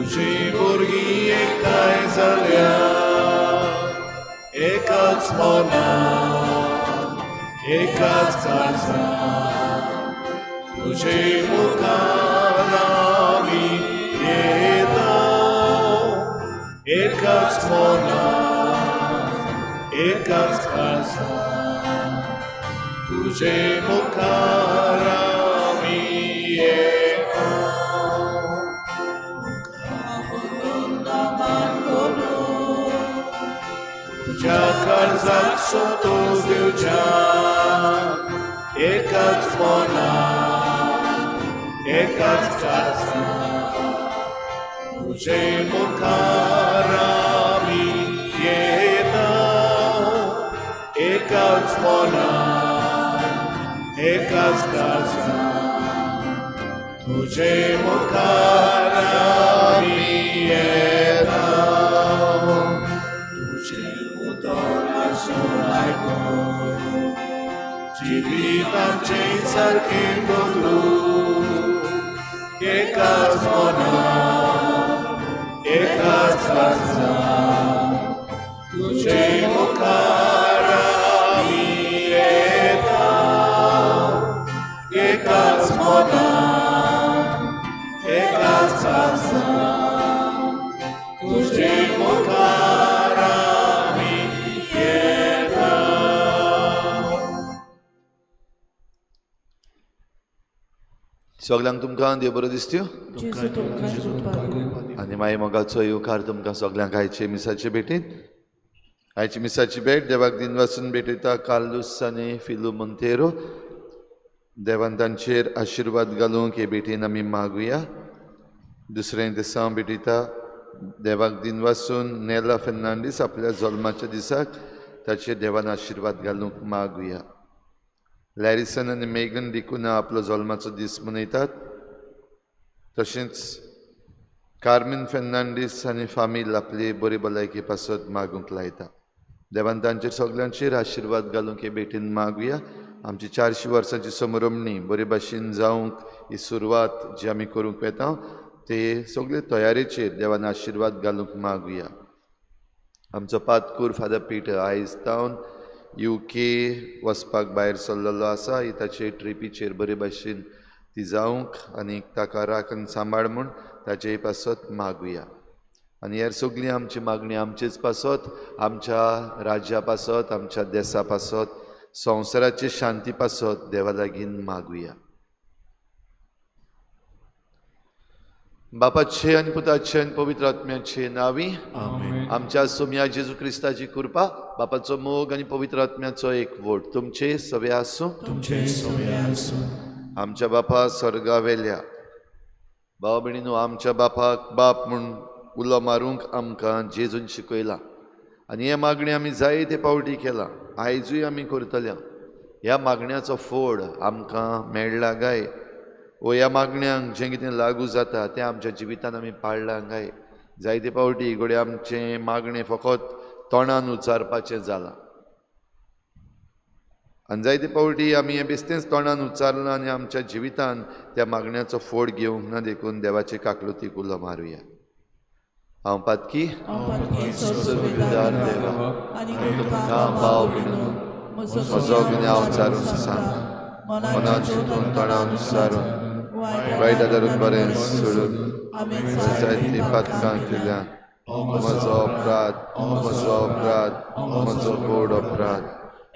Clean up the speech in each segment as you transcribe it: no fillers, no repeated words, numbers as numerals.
तुजी भुरगीं एकठांय जाल्या एकाच मनान एकाच काळजान तुजे मुखार आमी येता एकाच मनान एकाच काळजान तुजे मुखार आमी येता. तुज्या काळजाक संतोष दिवच्या एकाच मनान एकाच काळजान तुजे मुखार आमी येता एकाच मनान एकाच काळजान तुजे मुखार आमी येता. तुजें उतर आसून आयकून जिवीत आमचें सारकें बदलूं एकाच मनान एकाच काळजान तुजे मुखार आमी येता एकाच मनान एकाच काळजान तुजे मुखार आमी येता. सगल्यांक तुमकां देव बरो दिसत्यो. जेजू तुमकां कृपा. आनी मागीर मोगाचो येवकार तुमकां सगल्यांक आयचे मिसाचे भेटीत. आयची मिसाची भेट देवाक दिनवासून भेटयता कार्लूस आनी फिलू मोंतेरो. देवान तांचेर आशिर्वाद घालूंक हे भेटीन आमी मागुया. दुसरें दिसा भेटयता देवाक दिनवासून नेला फेर्नांडीस आपल्या जल्माच्या दिसाक ताचेर देवान आशिर्वाद घालूंक मागुया. लॅरिसन आनी मेगन डिकुना आपलो जल्माचो दीस मनयतात. तशेंच कार्मीन फेर्नांडीस आनी फामील आपली बरी भलायकी पासत मागूंक लायता. देवान तांचेर सगल्यांचेर आशिर्वाद घालूंक हे भेटीन मागुया. आमची 400 वर्सांची समरमणी बरे भाशेन जावंक ही सुरवात जी आमी करूंक वेता ते सगळे तयारेचेर देवान आशिर्वाद घालूंक मागुया. आमचो पातकूर फादर पीटर आयज तावन UK वचपाक भायर सरलेलो आसा. ही ताचे ट्रिपीचेर बरे भाशेन ती जावंक आनी ताका राखण सांबाळ म्हूण ताचे पासत मागुया. आनी हेर सगळी आमची मागणी आमचेच पासत, आमच्या राज्या पासत, आमच्या देसा पासत, संवसाराचे शांती पासत देवा लागीं मागुया. बापाचे आनी पुताचे आनी पवित्र आत्म्याचे नांवी आमेन. आमच्या सोम्या जेजू क्रिस्ताची कृपा, बापाचो मोग आनी पवित्र आत्म्याचो एकवट तुमचे सवे आसूं. तुमचे सवे आसूं. आमच्या बापा स्वर्गावेल्या भाव भयणीनो, आमच्या बापाक बाप म्हूण उलो मारूंक आमकां जेजून शिकयलां आनी हें मागणें आमी जायते फावटी केलां, आयजूय आमी करतल्या. ह्या मागण्याचो फोड आमकां मेळ्ळा काय वो ह्या मागण्यांक जें कितें लागू जाता तें आमच्या जिवितान आमी पाळ्ळां काय? जायते फावटी घडये आमचें मागणें फकत तोंडान उच्चारपाचें जालां आनी जायते फावटी आमी हें बेश्टेंच तोंडान उच्चारलां आनी आमच्या जिवितान त्या मागण्याचो फोड घेवंक ना. देखून देवाचे काकलुतीक उलो मारुया. हांव पातकी सर्वविधार देवा आनी तुमकां भाव भयणीनो म्हजो गुन्यांव चारून सांग, मनान चिंतून तोंडान उच्चारून वायट आदारून बरें सोडून जायतीं पातकां केल्या. म्हजो अपराध, म्हजो अपराध, म्हजो गोड अपराध.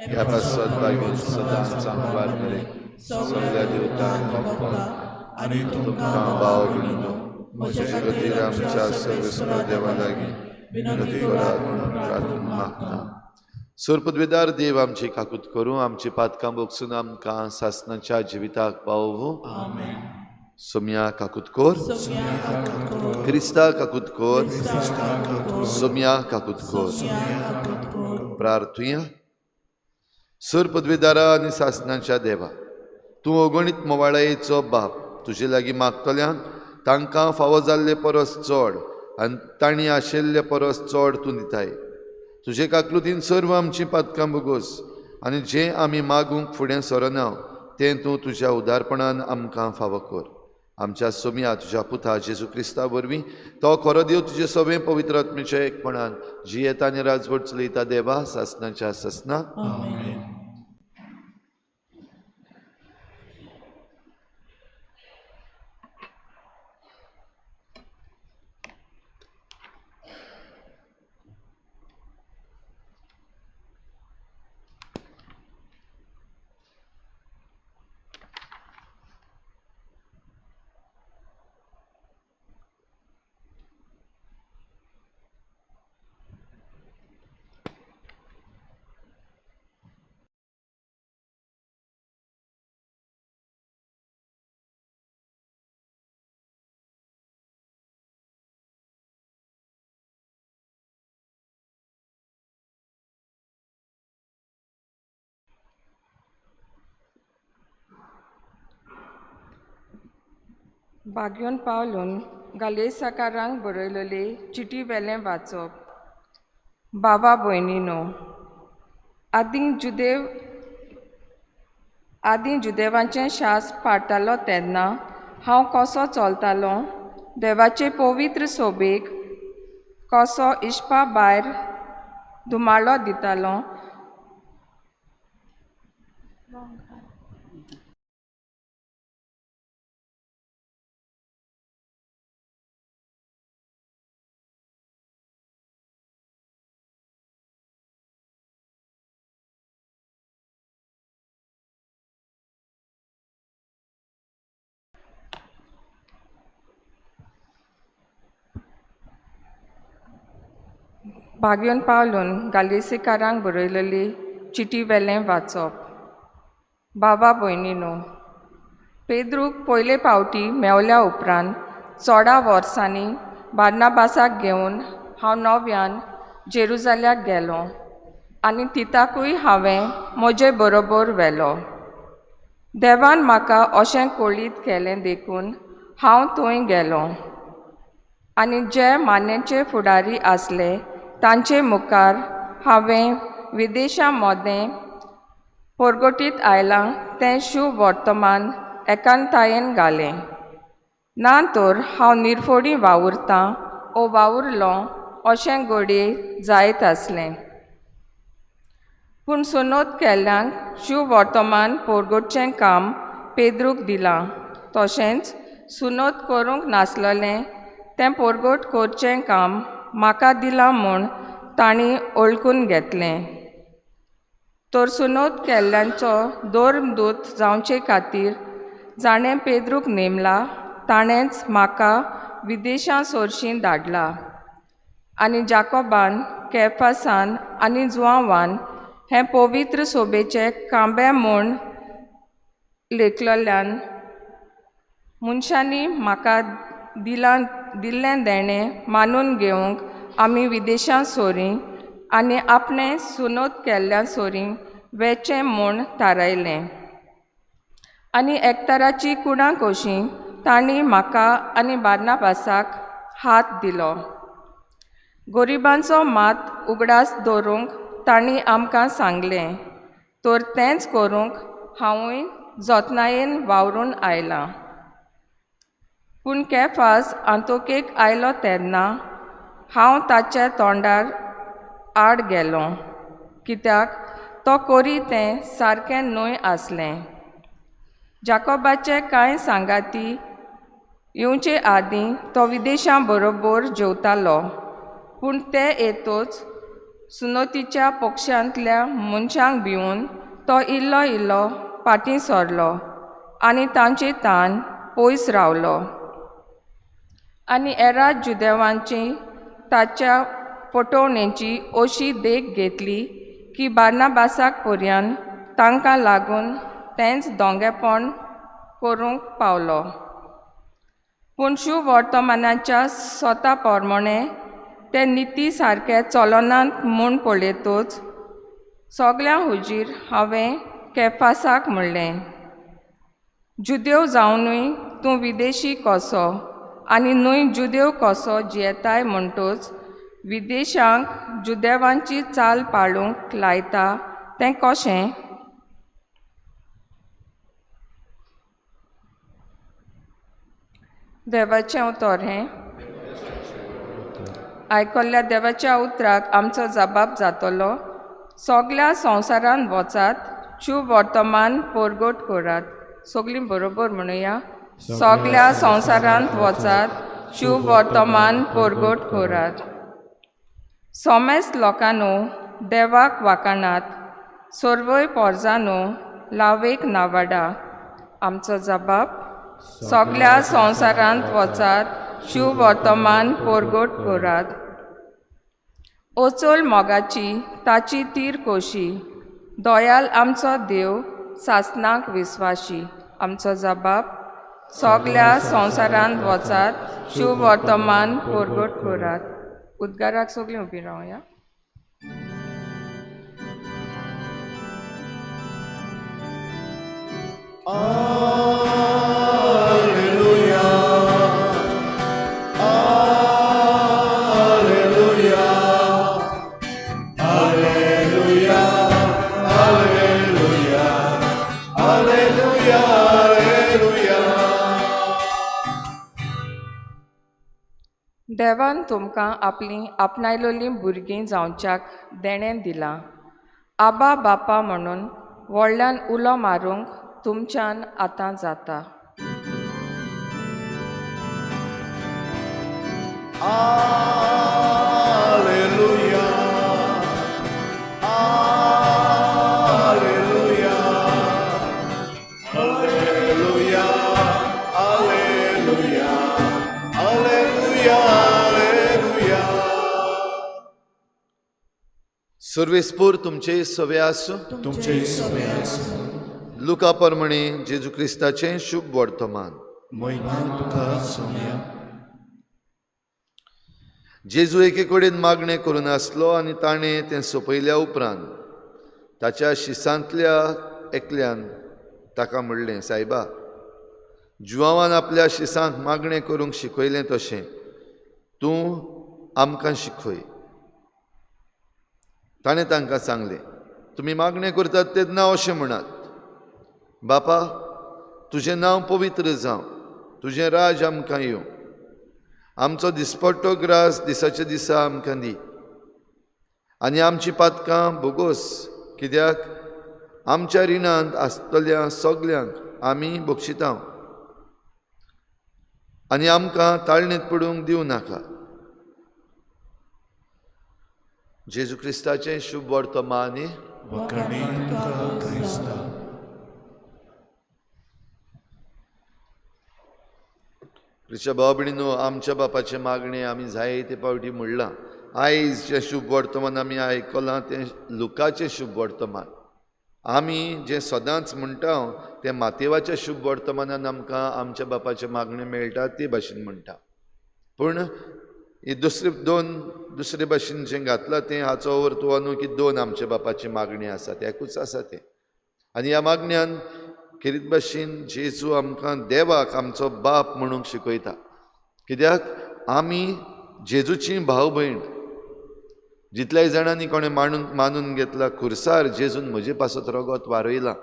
ह्या पासत बागेन सदांच आमकां करे सगळ्या देवतांक आनी तुमकां भाव भयणीनो म्हजे खातीर आमच्या सर्वेस्पर देवा लागीं विनंती करात म्हणून प्रार्थना मागता. सोरपदवेदार देव आमची काकूत करूं, आमची पातकां बोगसून आमकां सासनाच्या जिविताक पावोवं. आमेन. सोम्या काकूत कोर, क्रिस्ता काकूत कोर, सोम्या काकूत कोर. प्रार्थुया. सोरपदवेदारा आनी सासनाच्या देवा, तूं अगणीत मोवाळायेचो बाप, तुजे लागीं मागतल्यांक तांकां फावो जाल्ले परस चड आनी तांणी आशिल्ले परस चड तूं दिताय. तुजे काकलुतीन सर्व आमचीं पातकां बोगोस आनी जें आमी मागूंक फुडें सरना तें तूं तुज्या उदारपणान आमकां फावो कर. आमच्या सोम्या तुज्या पुता जेजू क्रिस्ता वरवीं तो खरो देव तुजे सगळें पवित्र आत्म्याच्या एकपणान जियेता आनी राजवट चलयता देवा सासनाच्या सासना. आमेन. बागयोन पावलून गालेसाकारांक बरयलेले चिटी वेलें वाचप. बाबा भयणीनो, आदीं जुदेवांचें शास्त्र पाळटालो तेन्ना हांव कसो चलतालो, देवाचे पवित्र सोबेक कसो इश्पा भायर धुमाळो दितालो, बागयोन पावलून गालेसीकारांक बरयलेली चिटी वेलें वाचप. बाबा भयणीनो, पेद्रूक पयले पावटी मेवल्या उपरांत चोडा वर्सांनी बार्नाबासाक घेवन हांव नव्यान जेरुजाल्याक गेलो आनी तिताकूय हांवें म्हजे बरोबर व्हेलो. देवान म्हाका अशें कळीत केलें देखून हांव थंय गेलो आनी जे मान्याचे फुडारी आसले तांचे मुखार हांवें विदेशां मदें परगटीत आयलां तें शुभ वर्तमान एकांतायेन घालें. ना तर हांव निर्फोडी वावुरतां ओ वावुरलो अशें घडये जायत आसलें. पूण सुनोत केल्ल्यांक शुभ वर्तमान परगटचें काम पेद्रूक दिलां, तशेंच सुनोत करूंक नासलेलें तें परगट करचें काम म्हाका दिलां म्हूण तांणी वळखून घेतलें. तर सुनोत केल्ल्यांचो धर्मदूत जावचे खातीर जाणें पेद्रूक नेमला ताणेंच म्हाका विदेशां सोरशीं धाडला आनी जाकोबान, केफासान आनी जुआंवान हें पवित्र सोबेचे कांबे म्हूण लेखलेल्यान मनशांनी म्हाका दिलां दिल्लें देणें मानून घेवंक आमी विदेशां सोरी आनी आपणें सुनोत केल्ल्या सोरी वेचें म्हूण थारायलें. आनी एकताराची कुणां कशी तांणी म्हाका आनी बार्नाबासाक हात दिलो. गरिबांचो मात उगडास दवरूंक तांणी आमकां सांगलें, तर तेंच करूंक हांवूय जतनायेन वावरून आयलां. पूण केफास आंतोकेक आयलो तेन्ना हांव ताच्या तोंडार आड गेलो, कित्याक तो करी तें सारकें न्हय आसलें. जाकोबाचे कांय सांगाती येवचे आदीं तो विदेशां बरोबर जेवतालो, पूण ते येतोच सुनोतीच्या पक्षांतल्या मनशांक भिवन तो इल्लो इल्लो फाटीं सरलो आनी तांचे तान पयस रावलो. आनी एराद जुदेवांची ताच्या फटवणेची अशी देख घेतली की बार्नाबासाक पर्यान तांकां लागून तेंच दोंगेपण करूंक पावलो. पूण शुभ वर्तमानाच्या स्वता प्रमाणे ते निती सारके चलनात म्हूण पळयतच सगळ्यां हुजीर हांवें केफासाक म्हणलें, जुदेव जावनूय तूं विदेशी कसो आनी न्हय जुदेव कसो जियेताय म्हणटच विदेशांक जुदेवांची चाल पाळूंक लायता तें कशें? देवाचें उतर हें आयकल्ल्या देवाच्या उतराक आमचो जबाब जातलो. सगल्या संवसारांत वचात, शुभ वर्तमान परगट करात. सगलीं बरोबर म्हणुया, सगल्या संवसारांत वचात, शुभ वर्तमान परगट करात. सोमेस्त लोकांनो देवाक वाकाणात, सर्वय पोरजानो लावेक नावाडा. आमचो जबाब, सगल्या संवसारांत वचात, शुभ वर्तमान परगट करात. ओचोल मोगाची ताची तीर कोशी, दयाल आमचो देव सासनाक विस्वाशी. आमचो जबाब, सगल्या संवसारांत वचात, शुभ वर्तमान परगट करात. उद्गाराक सगळीं उबी रावया. Alleluia, Alleluia, Alleluia, Alleluia, Alleluia, Alleluia. देवान तुमकां आपलीं आपणायलोलीं भुरगीं जावच्याक देणें दिलां. आबा बापा म्हणून व्हडल्यान उलो मारूंक तुमच्यान आतां जाता. Alleluia, Alleluia, Alleluia, Alleluia, Alleluia, Alleluia. सर्वेस्पूर तुमचे सवे आसूं. तुमचे सवे आसूं. लुका प्रमाणे जेजू क्रिस्ताचें शुभ वर्तमान. महिमा तुका सोम्या. जेजू एके कडेन मागणें करून आसलो आनी ताणें तें सोंपयल्या उपरांत ताच्या शिसांतल्या एकल्यान ताका म्हणलें, सायबा, जुवांवान आपल्या शिसांक मागणें करूंक शिकयलें तशें तूं आमकां शिकय. ताणें तांकां सांगलें, तुमी मागणें करतात तेन्ना अशें म्हणात, बापा, तुजें नांव पवित्र जावं, तुजें राज आमकां येवं, आमचो दिसपट्टो ग्रास दिसाच्या दिसा आमकां दी, आनी आमची पातकां भोगोस, कित्याक आमच्या रिणांत आसतल्या सगल्यांक आमी बक्षिता, आनी आमकां ताळणेंत पडूंक दिवं नाका. जेजू क्रिस्ताचें शुभ वर्तमान. वखाणे तुका क्रिस्ता. क्रिस्ता भाव भयणीनो, आमच्या बापाचें मागणें आमी जायते फावटी म्हणलां. आयज जें शुभ वर्तमान आमी आयकलां तें लुकाचें शुभ वर्तमान. आमी जें सदांच म्हणटा तें मातेवाच्या शुभ वर्तमानान आमकां आमच्या बापाचें मागणें मेळटा ते भाशेन म्हणटा. पूण ही दुसरे दोन दुसरे भाशेन जें घातलां तें हाचो अर्थ हो न्हू की दोन आमच्या बापाची मागणी आसा, तें एकूच आसा तें. आनी ह्या मागण्यान खेरीत भाशेन जेजू आमकां देवाक आमचो बाप म्हणूंक शिकयता, कित्याक आमी जेजूची भाव भयण. जितल्याय जाणांनी कोणें मानून घेतला खुर्सार जेजून म्हजे पासत रगत वारयलां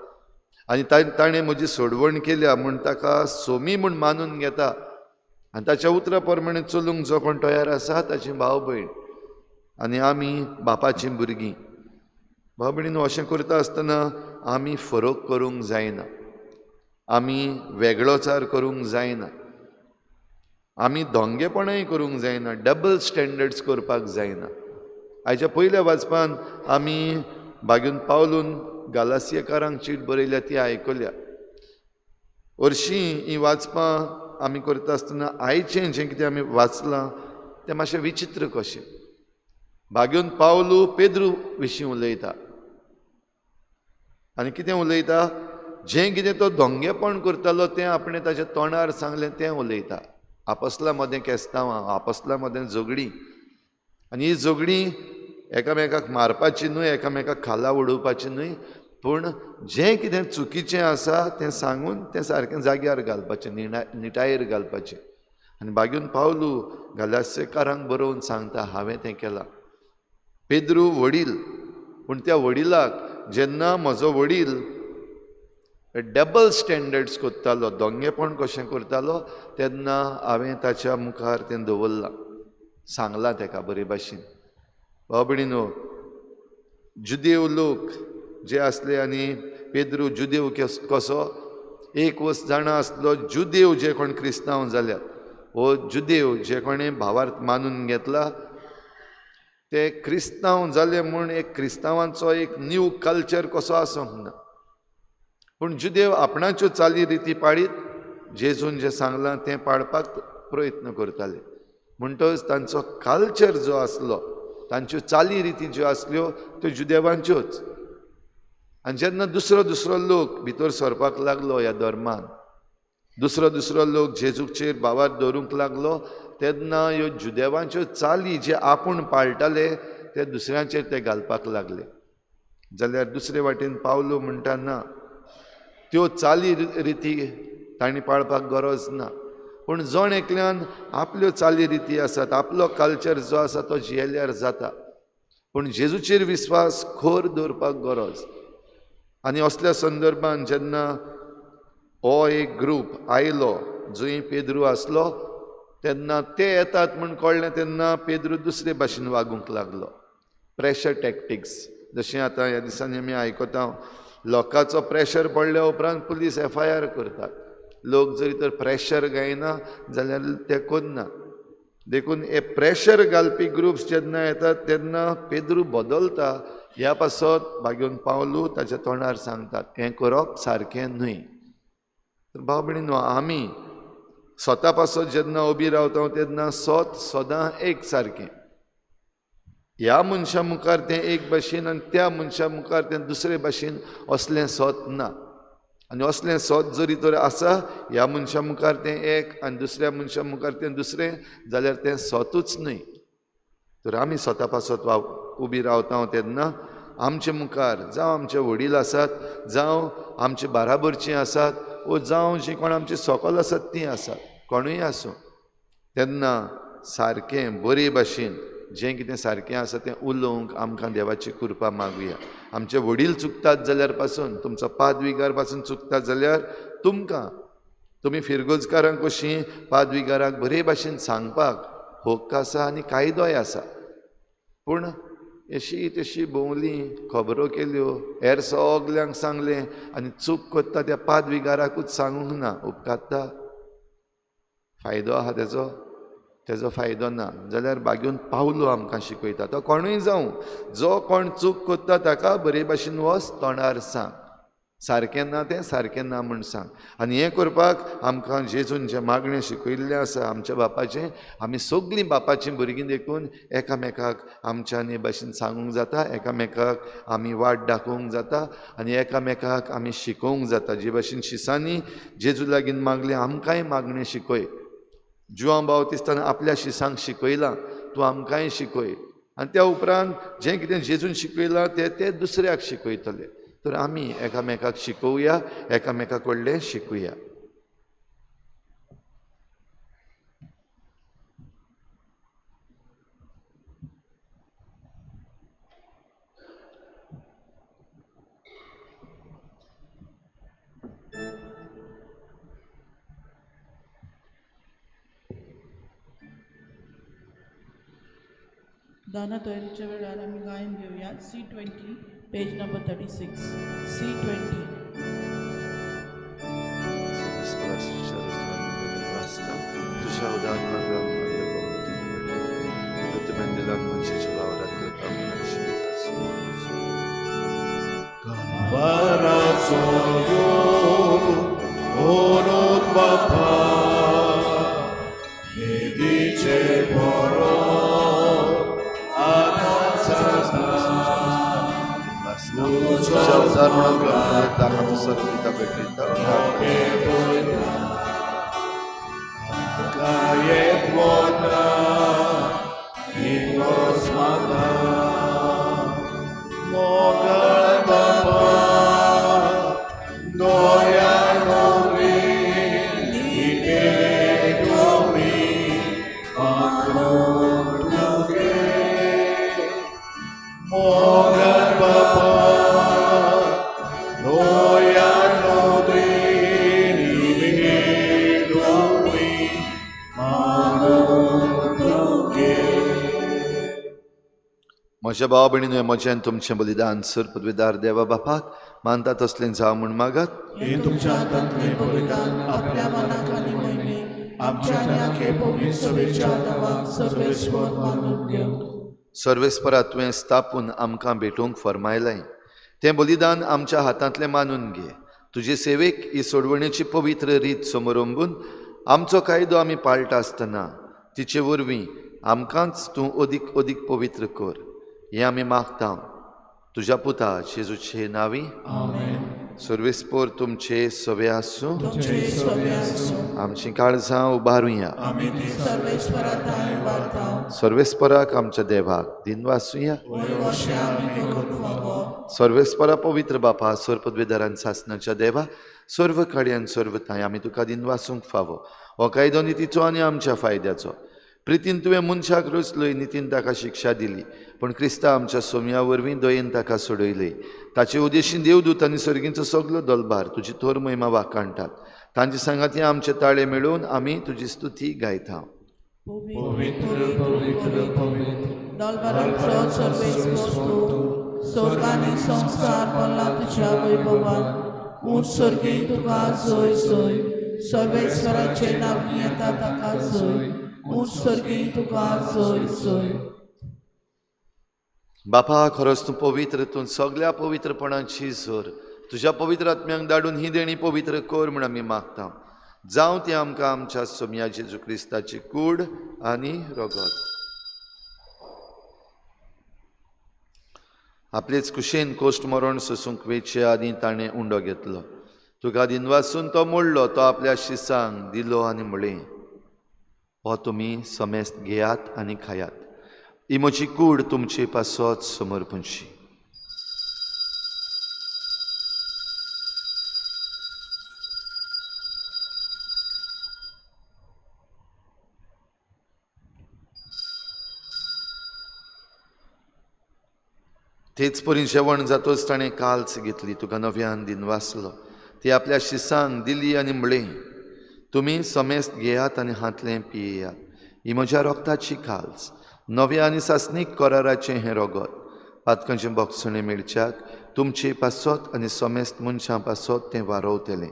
आनी ताणें म्हजी सोडवण केल्या म्हूण ताका सोमी म्हूण मानून घेता आनी ताच्या उतरा प्रमाणे चलूंक जो कोण तयार आसा ताची भाव भयण आनी आमी बापाचीं भुरगीं. भाव भयणीन, अशें करता आसतना आमी फरक करूंक जायना, आमी वेगळोचार करूंक जायना, आमी दोंगेपणाय करूंक जायना, डबल स्टँडर्ड्स करपाक जायना. आयच्या पयल्या वाचपान आमी बागून पावलून गालासियकारांक चीट बरयल्या ती आयकल्या. हरशीं हीं वाचपां आमी करता आसतना आयचें जें कितें आमी वाचलां तें मातशें विचित्र कशें. बागून पावलू पेद्रू विशीं उलयता आनी कितें उलयता, जें कितें तो दोंगेपण करतालो तें आपणें ताच्या तोंडार सांगलें तें उलयता. आपसला मदें केस्तांवां, आपसला मदें झगडीं, आनी ही झगडीं एकामेकाक मारपाची न्हय, एकामेकाक खाला उडोवपाची न्हय, पूण जें कितें चुकीचें आसा तें सांगून तें सारकें जाग्यार घालपाचें, निटायेर घालपाचें. आनी बागून पावलू गालासेकारांक बरोवन सांगता, हांवें तें केलां. पेद्रू वडील, पूण त्या वडिलाक जेन्ना म्हजो वडील डबल स्टँडर्ड्स करतालो, दोंगेपण कशें करतालो तेन्ना हांवें ताच्या मुखार तें दवरलां, सांगलां तेका बरे भाशेन. भाव भयणीनो, जुदेव लोक जे आसले आनी पेद्रू जुदेव कसो एक वस्त जाणा आसलो, जुदेव जे कोण क्रिस्तांव जाल्यात वो जुदेव जे कोणें भावार्थ मानून घेतला ते क्रिस्तांव जाले म्हूण एक क्रिस्तांवांचो एक न्यू कल्चर कसो आसूंक ना. पूण जुदेव आपणाच्यो चाली रिती पाळीत जेजून जें सांगलां तें पाळपाक प्रयत्न करताले. म्हणटच तांचो कल्चर जो आसलो, तांच्यो चाली रिती ज्यो आसल्यो त्यो जुदेवांच्योच. आनी जेन्ना दुसरो दुसरो लोक भितर सरपाक लागलो ह्या धर्मान, दुसरो दुसरो लोक जेजूचेर भावार दवरूंक लागलो तेन्ना ह्यो जुदेवांच्यो चाली जे आपूण पाळटाले ते दुसऱ्यांचेर ते घालपाक लागले. जाल्यार दुसरे वाटेन पावलो म्हणटा ना, त्यो चाली रिती तांणी पाळपाक गरज ना, पूण जण एकल्यान आपल्यो चाली रिती आसात, आपलो कल्चर जो आसा तो जियेल्यार जाता, पूण जेजूचेर विस्वास खर दवरपाक गरज. आनी असल्या संदर्भान जेन्ना हो एक ग्रूप आयलो जंय पेद्रू आसलो तेन्ना ते येतात म्हूण कळ्ळें तेन्ना पेद्रू दुसरे भाशेन वागूंक लागलो. प्रेशर टॅक्टिक्स, जशें आतां ह्या दिसांनी आमी आयकता, लोकांचो प्रेशर पडल्या उपरांत पुलीस एफआयआर करतात. लोक जरी तर प्रेशर गायना जाल्यार ते करना. देखून हे प्रेशर घालपी ग्रुप्स जेन्ना येतात तेन्ना पेद्रू बदलता. ह्या पासत बागेवन पावलू ताच्या तोंडार सांगतात हें करप सारकें न्हय. तर भाव भयणीनो, आमी स्वता पासत जेन्ना उबी रावता तेन्ना स्वत सदां एक सारकें, ह्या मनशा मुखार तें एक भाशेन आनी त्या मनशा मुखार तें दुसरे भाशेन असलें स्वत ना. आनी असलें स्वत जरी तर आसा, ह्या मनशा मुखार तें एक आनी दुसऱ्या मनशा मुखार तें दुसरें जाल्यार तें स्वतूच न्हय. तर आमी स्वता पासत उबी रावता तेन्ना आमचे मुखार जावं आमचे वडील आसात, जावं आमचे बाराबरचीं आसात, वो जावं जीं कोण आमची सकल आसात तीं आसात, कोणूय आसूं, तेन्ना सारकें बरे भाशेन जें कितें सारकें आसा तें उलोवंक आमकां देवाची कृपा मागुया. आमचे वडील चुकतात जाल्यार पासून, तुमचो पादविगार पासून चुकतात जाल्यार तुमकां तुमी फिरगोजकारांक कशीं पादविगाराक बरे भाशेन सांगपाक हक्क आसा आनी कायदोय आसा. पूण अशी तशी भोंवली, खबरो केल्यो, हेर सगल्यांक सांगलें आनी चूक करता त्या पादविगाराकूच सांगूंक ना, उपकारता? फायदो आहा तेजो? तेजो फायदो ना. जाल्यार बागेवन पावलो आमकां शिकयता, तो कोणूय जावं, जो कोण चूक करता ताका बरे भाशेन वच तोंडार सांग, सारकें ना तें सारकें ना म्हूण सांग. आनी हें करपाक आमकां जेजून जें मागणें शिकयल्लें आसा आमच्या बापाचें, आमी सगळीं बापाचीं भुरगीं देखून एकामेकाक आमच्यान हे भाशेन सांगूंक जाता, एकामेकाक आमी वाट दाखोवंक जाता आनी एकामेकाक आमी शिकोवंक जाता. जे भाशेन शिसांनी जेजू लागीं मागलें, आमकांय मागणें शिकय. जुआंव बावतिस्तान आपल्या शिसांक शिकयलां, तूं आमकांय शिकय. आनी त्या उपरांत जें कितें जेजून शिकयलां तें ते दुसऱ्याक शिकयतले. तर आमी एकामेकाक शिकोवया, एकामेका कडलें शिकुया. दाना तयारीच्या वेळार आमी गायन घेवया. C20 page number 36, C20. Mogal Baba, Noya no. म्हज्या भाव भयणीनो, म्हजें आनी तुमचें बलिदान सर पदवेदार देवा बापाक मानता तसलें जावं म्हूण मागात. हे तुमच्या हातांतलें बलिदान आपल्या मनाक आनी मोहिमेक आमच्या आमच्या आनी आखे पवित्र सभेच्या देवाक सर्वेस्पर मानून घेवं. सर्वेस्परा तुवें स्थापून आमकां भेटोवंक फर्मायलें तें बलिदान आमच्या हातांतलें मानून घे. तुजे सेवेक ही सोडवणेची पवित्र रीत समरंबून आमचो कायदो आमी पाळटा आसतना तिचे वरवीं आमकांच तूं अदीक अदीक पवित्र कर, हें आमी मागता तुज्या पुता जेजूचे नांवी. सर्वेस्पर तुमचे सवे आसूं. आमचीं काळजां उबारुया. सर्वेस्पराक आमच्या देवाक दिनवासुया. सर्वेस्परा पवित्र बापा, सर्व पदवेदारान सासनाच्या देवा, सर्व काडयान सर्व थांय आमी तुका दिनवासूंक फावो. हो कायदो नितीचो आनी आमच्या फायद्याचो. प्रितीन तुवें मनशाक रचलोय, नितीन ताका शिक्षा दिली, पूण क्रिस्ता आमच्या सोम्या वरवीं दयेन ताका सोडयले. ताचे उदेशीन देवदूत आनी सर्गींचो सगलो दलबार तुजी थोर महिमा वाखाणटात. तांचे सांगाती आमचे ताळे मेळोवन आमी तुजी स्तुती गायता. पवित्र पवित्र पवित्र दलबाराचो सर्वेस्पर तूं, स्वर्ग आनी संवसार भरला तुज्या वैभवान. ऊंच स्वर्गी तुका जय जय, सर्वेस्पराचें नांव येता ताका जय. ऊंच स्वर्गी तुका जय जय. बापा, खरोच तूं पवित्र, तूं सगल्या पवित्रपणाची जोर. तुज्या पवित्र आत्म्यांक धाडून ही देणी पवित्र कर म्हूण आमी मागता. जावं ती आमकां आमच्या सोम्या जेजू क्रिस्ताची कूड आनी रगत. आपलेच कुशेन कोश्ट मरण सोसूंक वेचे आदीं ताणें उंडो घेतलो. तुका दिनवासून तो मोडलो, तो आपल्या शिसांक दिलो आनी म्हळें, हो तुमी समेस्त घेयात आनी खायात, ही म्हजी कूड तुमचे पासत समर्पणशी. तेच परी जेवण जातोच ताणें काल्स घेतली, तुका नव्यान दिनवासलो, ती आपल्या शिसांक दिली आनी म्हळें, तुमी समेस्त घेयात आनी हांतलें पियेयात, ही म्हज्या रोगताची काल्स, नव्या आनी सासणीक कराराचें हें रोगत. पातकांचें बोगसणें मेळच्याक तुमचे पासत आनी समेस्त मनशां पासत तें वारोवतलें.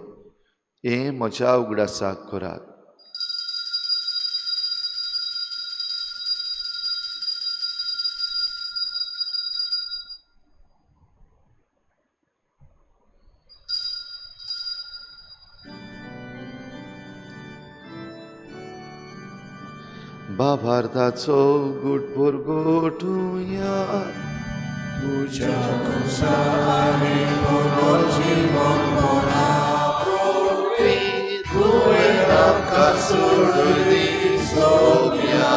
हें म्हज्या उगडासाक करात. भावार्थाचो गुटभर गोठुया. तुझ्या संसारी पुनर्जीवन तुवें आमकां सोडली सोम्या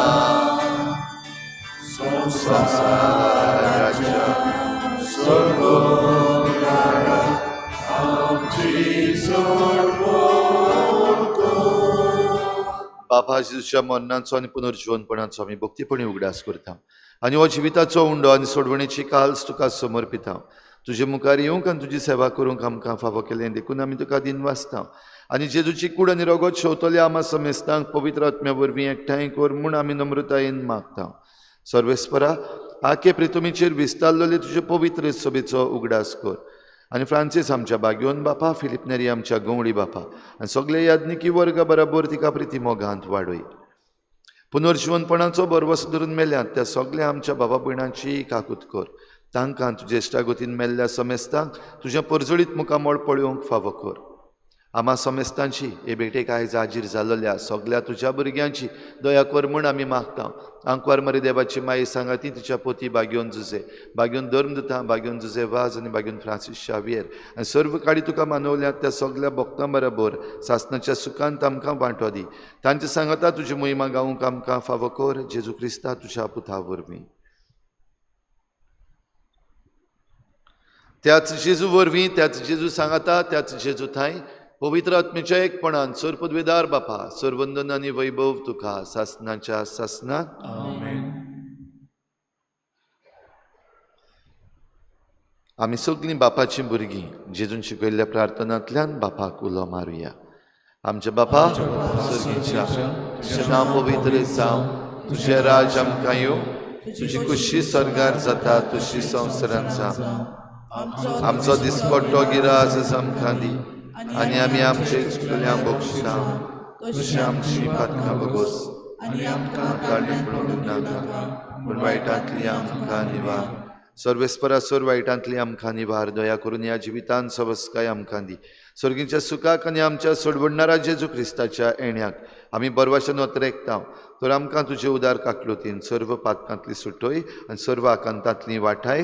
संवसाराच्या सर्वोदारा आमची सोडवण कर. बापा, जेजूच्या मरणाचो आनी पुनर्जीवनपणाचो आमी भक्तीपणी उगडास करता आनी हो जिविताचो उंडो आनी सोडवणेची काल्स तुका समर्पिता. तुजे मुखार येवंक आनी तुजी सेवा करूंक आमकां फावो केलें देखून आमी तुका दिनवासता. आनी जेजूची कूड आनी रगत शेवतले आमा समेस्तांक पवित्र आत्म्या वरवीं एकठांय कर म्हूण आमी नम्रतायेन मागता. सर्वेस्परा, आखे प्रितुमीचेर विस्तारलेले तुजे पवित्र सभेचो उगडास कर आनी फ्रांसीस आमच्या बाग्योन बापा, फिलीप नेरी आमच्या गवळी बापा आनी सगळे याज्ञिकी वर्गा बराबर तिका प्रिती मोगांत वाडय. पुनर्जीवनपणाचो भरवस धरून मेल्यात त्या सगळ्या आमच्या बाबा भयणांची काकूत कर. तांकां तुजे इश्टागतीन मेल्ल्या समेस्तांक तुजें परजळीत मुखामळ पळोवंक फावो कर. आमा समेस्तांची हे भेटेक आयज हाजीर जाल्ल्या सगळ्या तुज्या भुरग्यांची दया कर म्हूण आमी मागता. आंकवार मरी देवाची माई सांगाती तिच्या पोती बाग्योन जुजे, बाग्योन धर्मदुता, बाग्योन जुजे वाज आनी बाग्योन फ्रांसीस शावियर आनी सर्व काडी तुका मानवल्यात त्या सगळ्या भक्तां बरोबर सासनाच्या सुखांत आमकां वांटो दी. तांचे सांगाता तुजी मोहिमा गावंक आमकां फावो कर, जेजू क्रिस्ता तुज्या पुता वरवीं. त्याच जेजू वरवीं, त्याच जेजू सांगाता, त्याच जेजू थांय पवित्र आत्मेच्या एकपणान सर्वपदवेदार बापा, सर्वंदन आनी वैभव तुका सासनाच्या सासनाक. आमेन. आमी सगळीं बापाचीं भुरगीं जेजून शिकयल्ल्या प्रार्थनांतल्यान बापाक उलो मारुया. आमच्या बापा सर्गीच्या, तुजें नांव पवित्र जावं, तुजें राज आमकां येवं, तुजी कुशी स्वर्गार जाता तुशी संवसारांत जावं. आमचो दिसपट्टो गिरास आमकां दी आनी आमी आमचे चुकल्या बक्षिता तशी आमची पातकां बगोस आनी आमकां काडून पडूंक नाका पूण वायटांतली आमकां निवार. सर्वेस्परा सोर वायटांतली आमकां निवार. दया करून ह्या जिवितान सवस्काय आमकां दी. स्वर्गीच्या सुखाक आनी आमच्या सोडवडणारा जेजू क्रिस्ताच्या येण्याक आमी बरवाशेन ओतरेकता तर आमकां तुजे उदार काकलुतीन सर्व पातकांतली सुटोय आनी सर्व आकांतांतली वाठाय.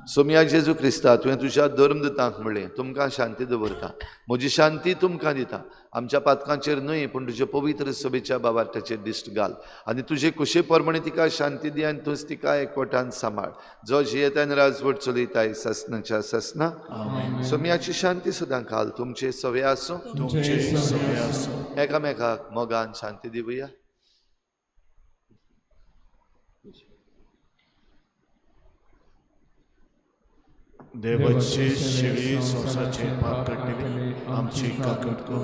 सोमया जेजू क्रिस्ता, तुवें तुज्या धर्मदूतांक म्हणलें तुमकां शांती दवरता, म्हजी शांती तुमकां दिता. आमच्या पातकांचेर न्हय पूण तुजे पवित्र सभेच्या बाबार्थाचेर दिश्ट घाल आनी तुजे कुशे प्रमाणे तिका शांती दी आनी तूंच तिका एकवटान सांबाळ, जो जियेता आनी राजवट चलयताय सासनाच्या सासना. सोमयाची शांती सदां काल तुमचे सवे आसूं. एकामेकाक मोगान शांती दिवया. देवाची शेळी संवसाराचे पाप काडटले आमची काकूट कर.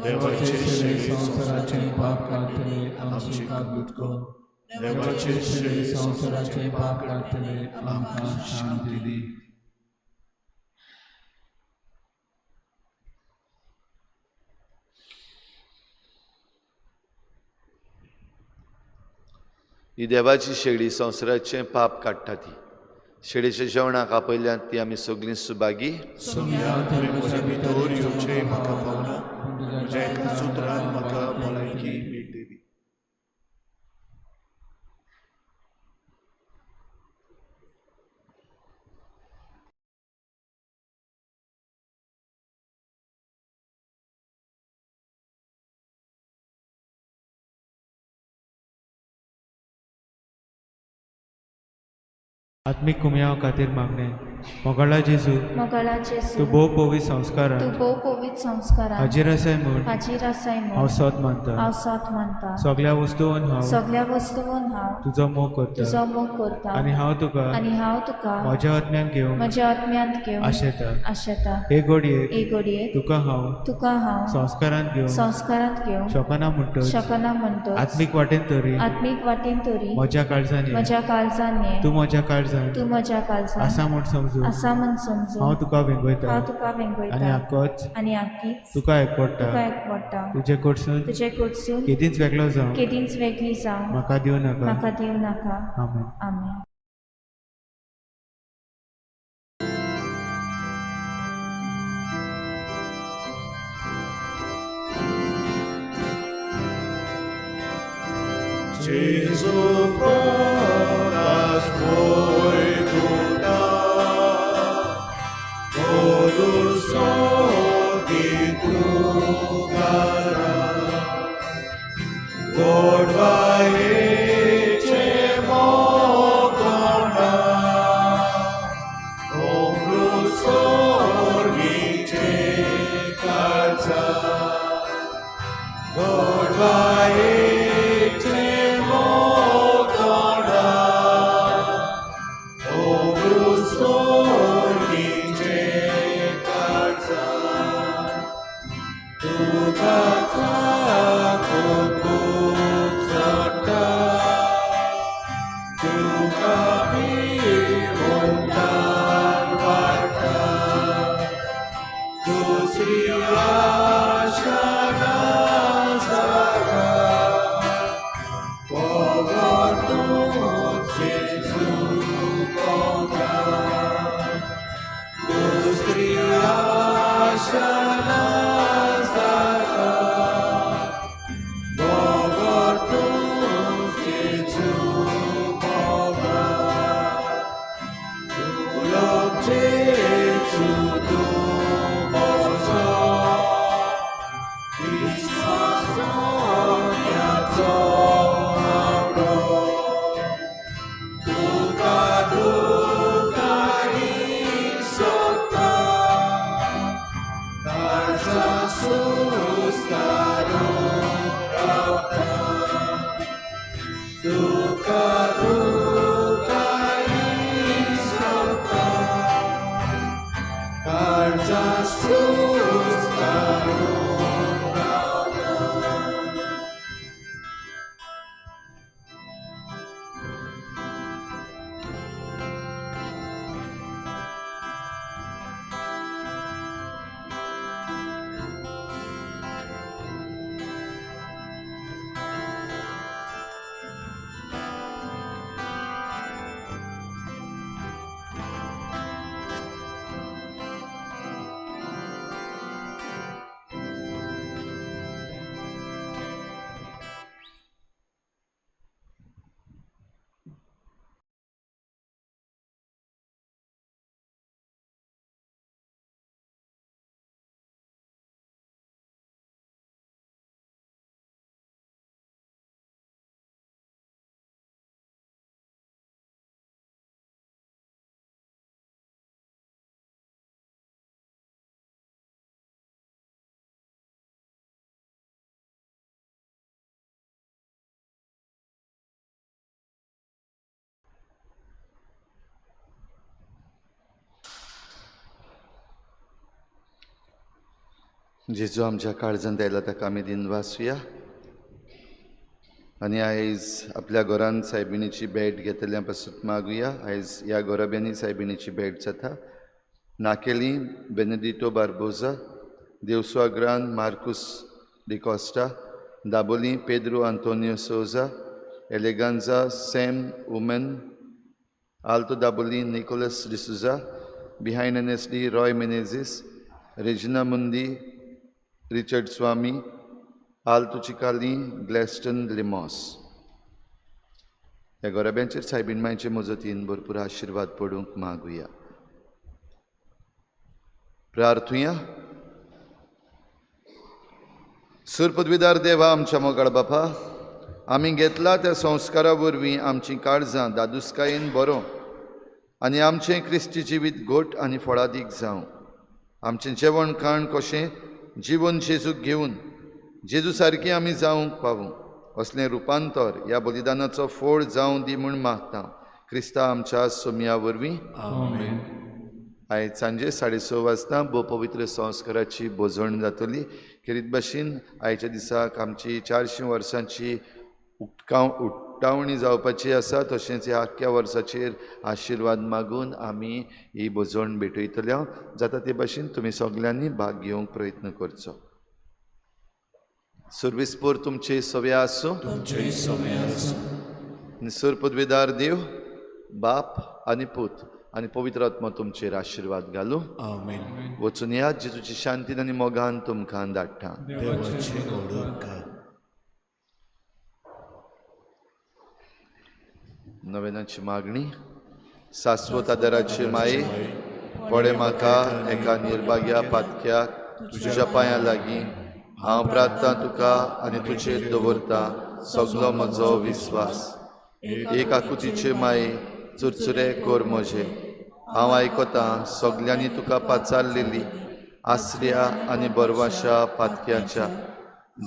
देवाची शेळी संवसाराचे पाप काडटले आमची काकूट कर. देवाची शेळी संवसाराचे पाप काडटले आमकां शांती दी. ही देवाची शेळी संवसाराचें पाप काडटा ती शेळीच्या जेवणाक आपयल्यात ती आमी सगळीं सुभागी. सोमया तुवें म्हज्या भितर येवचें म्हाका फावना, म्हज्या एका सुत्रान म्हाका भलायकी मेळटली. आत्मीक कुमयाव खातीर मागणें. मोगाळा जेजू, मोगाळा जेजू, तूं भोव पवित्र संस्कारान, तूं भोव पवित्र संस्कारान हाजीर आसाय म्हूण, हाजीर आसाय म्हूण हांव सोद मानता, हांव सोद मानता. सगळ्या वस्तून हांव, सगळ्या वस्तून हांव तुजो मोग करता, तुजो मोग करता. आनी हांव तुका, आनी हांव तुका म्हज्या आत्म्यान घेवंक, म्हज्या आत्म्यांत घेवंक आशेता, आशेता. हे घडयेक, हे घडयेक तुका हांव, तुका हांव संस्कारांत घेवंक, संस्कारांत घेवंक शकना म्हणटच, शकना म्हणटच, आत्मीक वाटेन तरी, आत्मीक वाटेन तरी म्हज्या काळजान ये, म्हज्या काळजान ये, तूं म्हज्या काळजान, तूं म्हज्या काळजान आसा म्हूण समजून, आसा म्हूण समजून, हांव तुका वेंगयता, हांव तुका वेंगयता, आनी आकोच, आनी आकीच तुका एकवडटा, तुका एकवडटा. तुजे कडसून, तुजे कडसून केदींच वेगळो जावं, केदींच वेगळी जावं म्हाका दिवं नाका, म्हाका दिवं नाका. आमेन. आमेन. Gesù pronas voi tuta, todos sogitugara, godvaeche mogona, omru sorgiche kalsa, godvaeche mogona, omru sorgiche kalsa, तुका चाकून चडटा, तुका पिवंतान वाडटा, दुसरी आशा ना. जेजू आमच्या काळजांत आयला ताका आमी दिनवासुया आनी आयज आपल्या घरांत सायबिणीची भेट घेतल्या पासून मागुया. आयज ह्या घराब्यांनी सायबिणीची भेट जाता. नाकेली Benedito Barbosa, Devsua Marcus D'Costa, Dabolim Pedro Antonio Souza, Eleganza Sam Oommen, Alto Dabolim Nicholas D'Souza, behind N S D Roy Menezes, Regina Mundi, Richard Swami, Alto Chicalim Glaston Lemos. ह्या गोराब्यांचेर सायबीण मांयचे मजतीन भरपूर आशिर्वाद पडूंक मागुया. प्रार्थुया. सुरपदवीदार देवा आमच्या मोगाळ बापा, आमी घेतला त्या संस्कारा वरवीं आमचीं काळजां दादुसकायेन बरो आनी आमचें क्रिस्ती जिवीत घोट आनी फळादीक जावं. आमचें जेवण खाण कशें जिवन जेजूक घेवन जेजू सारकें आमी जावंक पावूं असलें रुपांतर ह्या बलिदानाचो फोड जावं दी म्हूण मागता क्रिस्ता आमच्या सोमया वरवीं. आमेन. आयज सांजे 6:30 वाजता भोव पवित्र संस्काराची भोजण जातली. खेरीत भाशेन आयच्या दिसाक आमची 400 वर्सांची उक्तावणी जावपाची आसा. तशेंच ह्या आख्ख्या वर्साचेर आशिर्वाद मागून आमी ही भोजण भेटयतले. जाता ते भाशेन तुमी सगल्यांनी भाग घेवंक प्रयत्न करचो. सर्विसपूर तुमचे सव्या आसूं. तुमचे सव्या आसूं. सर पदवीदार देव बाप आनी पूत आनी पवित्र आत्मा तुमचेर आशिर्वाद घालूं. आमेन. वचून या जेजूची शांतीन आनी मोगान तुमकां धाडटा. देवाचे ओळख. नवेनाची मागणी. शाश्वत आदाराची माये पडे म्हाका एका निर्भाग्या पातक्याक तुज्या पांयां लागीं हांव प्रार्थना तुका आनी तुजेर दवरता सगलो म्हजो विस्वास. एक आकुतीचे माये चुरचुरे कर म्हजे. हांव आयकतां सगल्यांनी तुका पाचारलेली आसऱ्या आनी बरवाशा पातक्याच्या.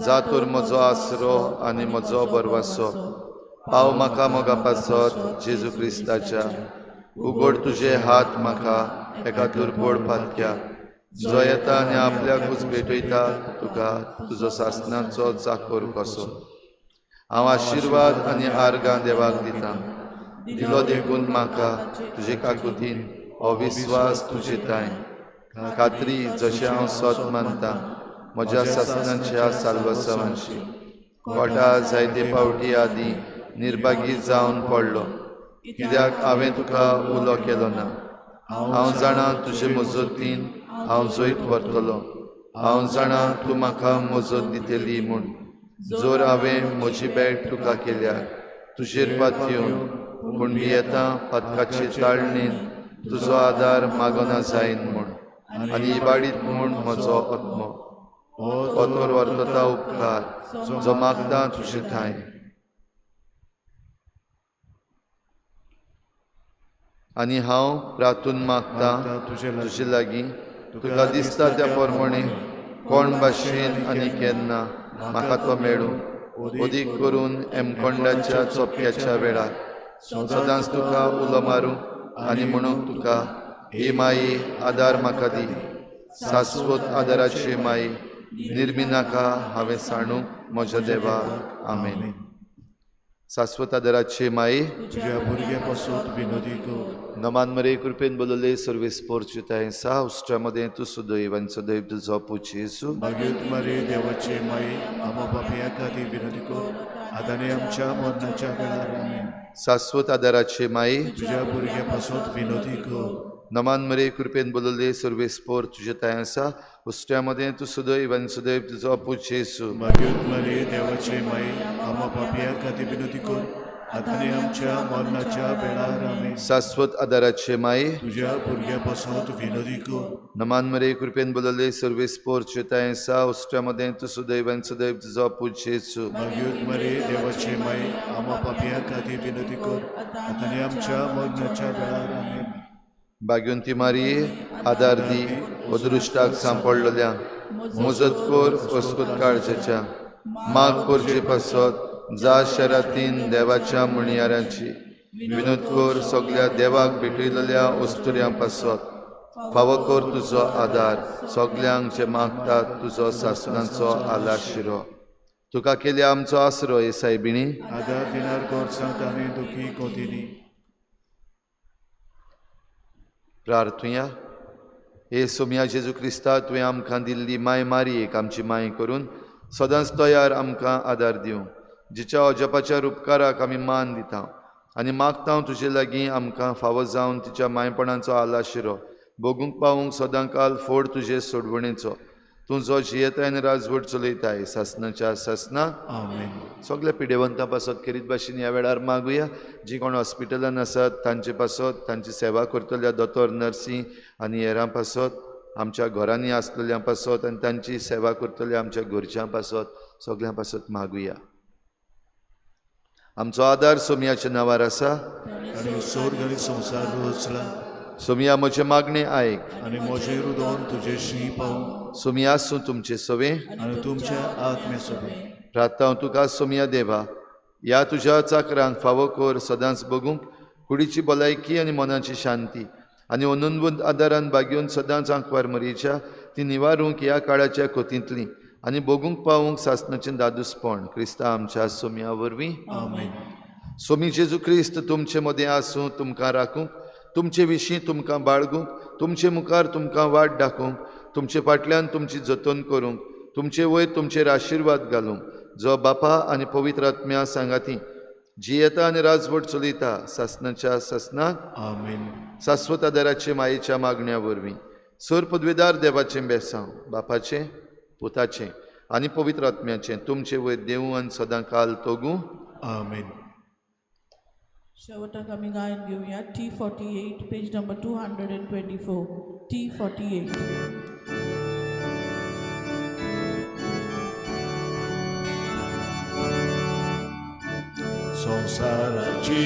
जा तर म्हजो आसरो आनी म्हजो बरवासो पाव म्हाका मोगा पासत जेजू क्रिस्ताच्या. उगड तुजे हात म्हाका एका दुर्बोड पातक्याक जो येता आनी आपल्याकूच भेटयता तुका तुजो सासणाचो चाकोर कसो. हांव आशिर्वाद आनी आर्गां देवाक दिता. दिलो देखून म्हाका तुजे काकुतीन हो विस्वास तुजे ताय खात्री जशें हांव सत मानता म्हज्या सासणाच्या साल्वासावांशी. कोटा जायते पावटी आदीं निर्भागी जावन पडलो कित्याक हांवें तुका उलो केलो ना. हांव जाणा तुजे मजतीन हांव जैत व्हरतलो. हांव जाणा तूं म्हाका मजत दितली म्हूण. जर हांवें म्हजी भेट तुका केल्यार तुजेर पातयेवन पूण भियेता पातकाचे ताळणेन तुजो आदार मागना जायन म्हूण आनी इबाडीत म्हूण म्हजो आत्मो ओतोर व्हरतता उपकार जो मागता तुजे ठांय. आनी हांव प्रातून मागता तुजे लागीं तुका दिसता त्या प्रमाणे कोण भाशेन आनी केन्ना म्हाका तो मेळूं. अदीक करून एमकोंडाच्या चोपक्याच्या वेळार सदांच तुका उलो मारूं आनी म्हणूंक तुका हे माये आदार म्हाका दी. शाश्वत आदाराची माये निर्मिनाका हांवें सांडूंक म्हज्या देवा. आमेन. शाश्वत आदाराची माये तुज्या भुरग्या पासून विनोदी कर. नमान मरे कृपेन बोलले सर्वेस पोर्चुताय सा उष्ट्रामध्ये तूं सुदैव आनी सदैव तुजो पूत जेजू. मागीर मरे देवाचे माये आमा बापया खातीर विनोदी कर आतां आनी आमच्या मरणाच्या वेळार. आमेन. शाश्वत आदाराचे माये तुज्या भुरग्या पासून विनोदी कर. नमान मरे कृपेन बोलले सर्वेस पोर तुजे ताय आसा उष्ट्रामध्ये तूं सुदैव आनी सदैव तुजो पूत जेजू. मागीर मरे देवाचे माये आमा बापया खातीर विनोदी कर आतां आनी आमच्या मरणाच्या वेळार. आमेन. शाश्वत आदाराचे माये तुज्या भुरग्या पासून विनोदी कर. नमान मरे कृपेन बोलले सर्वेस पोर तुजे ताय आसा उष्ट्रामध्ये तूं सुदैव आनी सदैव तुजो पूत जेजू. मागीर मरे देवाचे माये आमा पापया खातीर विनोदी कर आतां आनी आमच्या मरणाच्या वेळार. आमेन. भाग्यवंती मारी आदार दी अदृश्टाक सांपडलेल्या मजत कर अस्कूत काळजेच्या माग करचे पासत जा शरातीन देवाच्या म्हणयारांची विनोद कर सगल्या देवाक भेटयलेल्या अस्तुऱ्यां पासत फावो कर तुजो आदार सगल्यांक जे मागतात तुजो सासणाचो आलाशिरो. तुका केली आमचो आसरो हे सायबिणी. आदार दिणार गोरसांत आनी दुखी कोतिनी. प्रार्थुया. हे सोमया जेजू क्रिस्ता, तुवें आमकां दिल्ली माय मारयेक आमची माय करून सदांच तयार आमकां आदार दिवं, जिच्या अजपाच्या रुपकाराक आमी मान दिता आनी मागता तुजे लागीं आमकां फावो जावन तिच्या मायपणाचो आलाशिरो भोगूंक पावूंक सदां काल फोड तुजे सोडवणेचो. तूं जो जियेताय आनी राजवट चलयताय सासनाच्या सासना. आमेन. सगल्या पिडेवंतां पासत खेरीत भाशेन ह्या वेळार मागुया. जी कोण हॉस्पिटलान आसात तांचे पासत, तांची सेवा करतल्या दोतोर, नर्सी आनी हेरां पासत, आमच्या घरांनी आसलेल्यां पासत आनी तांची सेवा करतल्या आमच्या घरच्यां पासत, सगल्यां पासत मागुया. आमचो आदार सोमयाच्या नांवार आसा. आनी सोर्ग आनी संवसार रचला. सोमया म्हजें मागणें आयक आनी म्हजें रुदोन तुजेशी पावूं. सोमया आसूं तुमचे सवें आनी तुमच्या आत्मे सवें. प्रार्थना तुका सोमया देवा, ह्या तुज्या चाकरांक फावो कर सदांच बगूंक कुडीची भलायकी आनी मनाची शांती आनी अनंतवंत आदारान बागेवन सदांच आंकवार मरीच्या ती निवारूंक ह्या काळाच्या कोतींतली आनी बगूंक पावूंक सासणाचें दादूसपण क्रिस्ता आमच्या सोमया वरवीं. आमेन. सोमी जेजू क्रिस्त तुमचे मदें आसूं, तुमकां राखूंक, तुमचे विशीं तुमकां बाळगूंक, तुमचे मुखार तुमकां वाट दाखोवंक, तुमचे फाटल्यान तुमची जतन करूंक, तुमचे वयर तुमचेर आशिर्वाद घालूंक, जो बापा आनी पवित्र आत्म्या सांगाती जियेता आनी राजवट चलयता सासणाच्या सासणाक. आमेन. शाश्वत आदाराचे मायेच्या मागण्या वरवीं सर पदवेदार देवाचें बेसांव बापाचें, पुताचें आनी पवित्र आत्म्याचें तुमचे वयर देवूं आनी सदां काल तोगूं. आमेन. शेवटाक आमी गायन घेवया T48 page number 224. T48. संवसाराची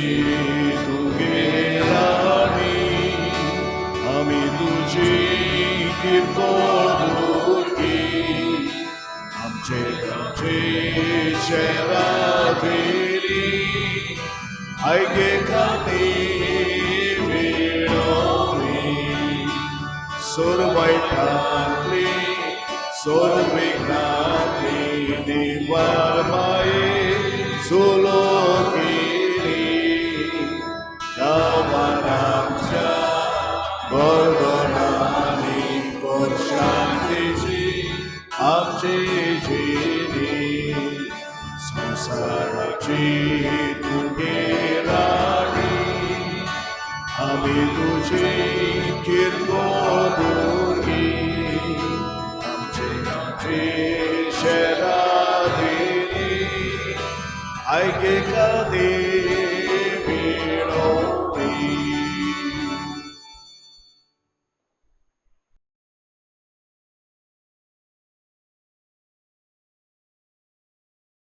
तुगे राणी, आमी तुजी किरकोळ भुरगीं, आमचे गांवचे शेरादेरी आयगे खातीर विणोवी, सोरवायटांतली सोरविघ्नांतली निवार माये सुलोकिनी, गांवांच्या बरगणांनी कर शांतीची आमची जिणी. संवसाराची तुगे राणी, आमी तुजी किरकोळ भुरगीं, आमचे गांवचे शेरादेरी आयके खातीर